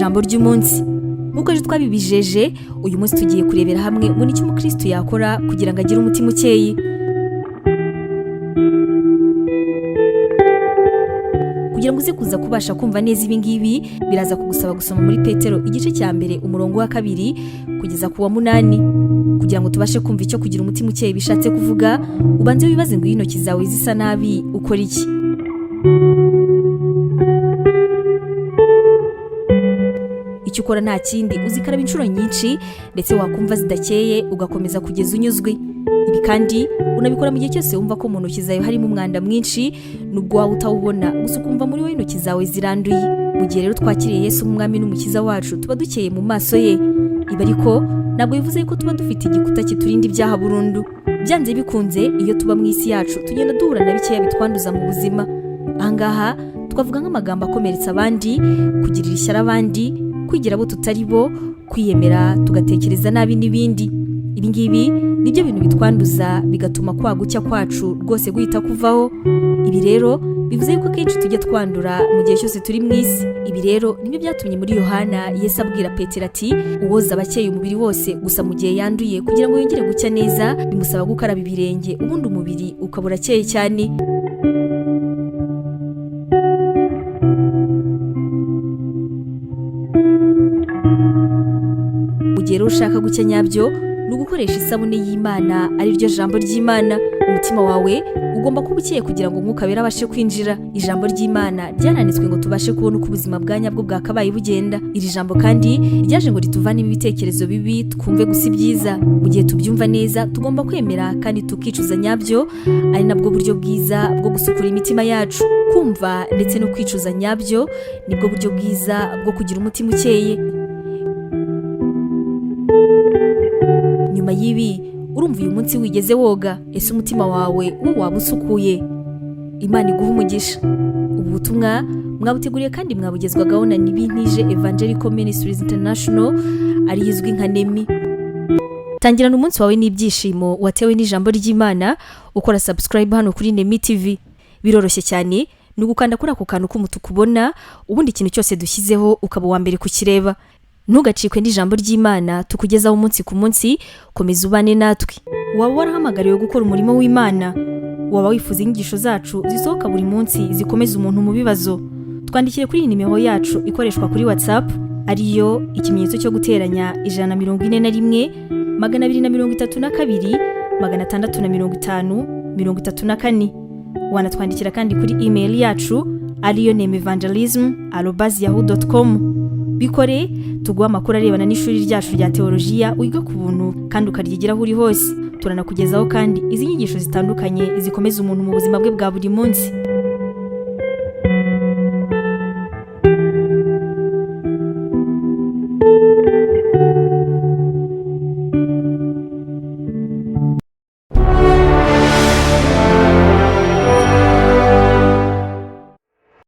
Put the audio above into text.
Ijambo ry'umunsi nk'uko ejo twabibijeje, uyu munsi tugiye kurebera hamwe ngo nicyo umukristo yakora kugira ngo agire umutima ukeye. Kugira ngo uze kuza kubasha kumva neza ibi ngibi, biraza kugusaba gusoma muri Petero igice cya 2 umurongo wa 2 kugeza ku wa 8. Kugira ngo tubashe kumva icyo kugira umutima ukeye bishatse kuvuga, ubanze wibaze ngo intoki zawe zisa nabi ukora iki? Icyo ukora nta kindi, uzikaraba inshuro nyinshi ndetse wakumva zidakeye ugakomeza kugeza unyuzwe. Ibi kandi unabikora mu gihe cyose wumva ko mu ntoki zawe harimo umwanda mwinshi, nubwo waba utawubona, gusa ukumva muri wowe intoki zawe ziranduye. Mu gihe rero twakiriye Yesu nk'umwami n'umukiza wacu, tuba dukeye mu maso ye. Ibi ariko ntabwo bivuze ko tuba dufite igikuta kiturinda ibyaha burundu. Byanze bikunze iyo tuba mu isi yacu tugenda duhura na bikeya bitwanduza mu buzima. Ahangaha twavuga nk'amagambo akomeretsa abandi, kugirira ishyari abandi, kwigira abo tutari bo, kwiyemera tugatekereza nabi n'ibindi. Ibi ngibi nibyo bintu bitwanduza bigatuma kwa gucya kwacu rwose guhita kuvaho. Ibi rero bivuze yuko akenshi tujya twandura mu gihe cyose turi mu isi. Ibi rero nibyo byatumye muri Yohana Yesu abwira Petero ati uwoza abakeye umubiri wose, gusa mu gihe yanduye kugira ngo yongere gucya neza bimusaba gukaraba ibirenge, ubundi umubiri ukaba urakeye cyane. Mu gihe rero ushaka gucya nyabyo, ni ugukoresha isabune y'Imana ari ryo jambo ry'Imana. Umutima wawe ugomba kuba ukeye kugira ngo umwuka wera abashe kwinjira. Ijambo ry'Imana ryananditswe ngo tubashe kubona uko ubuzima bwa nyabwo bwakabaye bugenda. Iri jambo kandi ryaje ngo rituvanemo ibitekerezo bibi, twumve gusa ibyiza. Mu gihe tubyumva neza tugomba kwemera kandi tukicuza nyabyo, ari nabwo buryo bwiza bwo gusukura imitima yacu. Kumva ndetse no kwicuza nyabyo nibwo buryo bwiza bwo kugira umutima ukeye. Nyuma y'ibi urumva uyu munsi wigeze woga? Ese umutima wawe wo waba usukuye? Imana iguha umugisha. Ubu butumwa mwabuteguriye kandi mwabugezwagaho na Nibintije Evangelical Ministries International, ariyo izwi nka NEMI. Tangirana umunsi wawe n'ibyishimo watewe n'ijambo ry'Imana ukora subscribe hano kuri NEMI TV. Biroroshye cyane, ni ugukanda kuri ako kantu k'umutuku ubona, ubundi ikintu cyose dushyizeho ukaba uwa mbere kukireba. Ntugacikwe n'ijambo ry'Imana tukugezaho umunsi ku munsi, komeza ubane natwe. Waba warahamagariwe gukora umurimo w'Imana? Waba wifuza inyigisho zacu zisohoka buri munsi zikomeza umuntu mu bibazo? Twandikire kuri iyi nimero yacu ikoreshwa kuri WhatsApp, ariyo ikimenyetso cyo guteranya 141 232 650 34. Wanatwandikira kandi kuri email yacu ariyo nemevangelism@yahoo.com. Bikore tuguha amakuru arebana n'ishuri ryacu rya teolojiya wiga ku buntu kandi ukaryigiraho uri hose. Turanakugezaho kandi izi nyigisho zitandukanye zikomeza umuntu mu buzima bwe bwa buri munsi.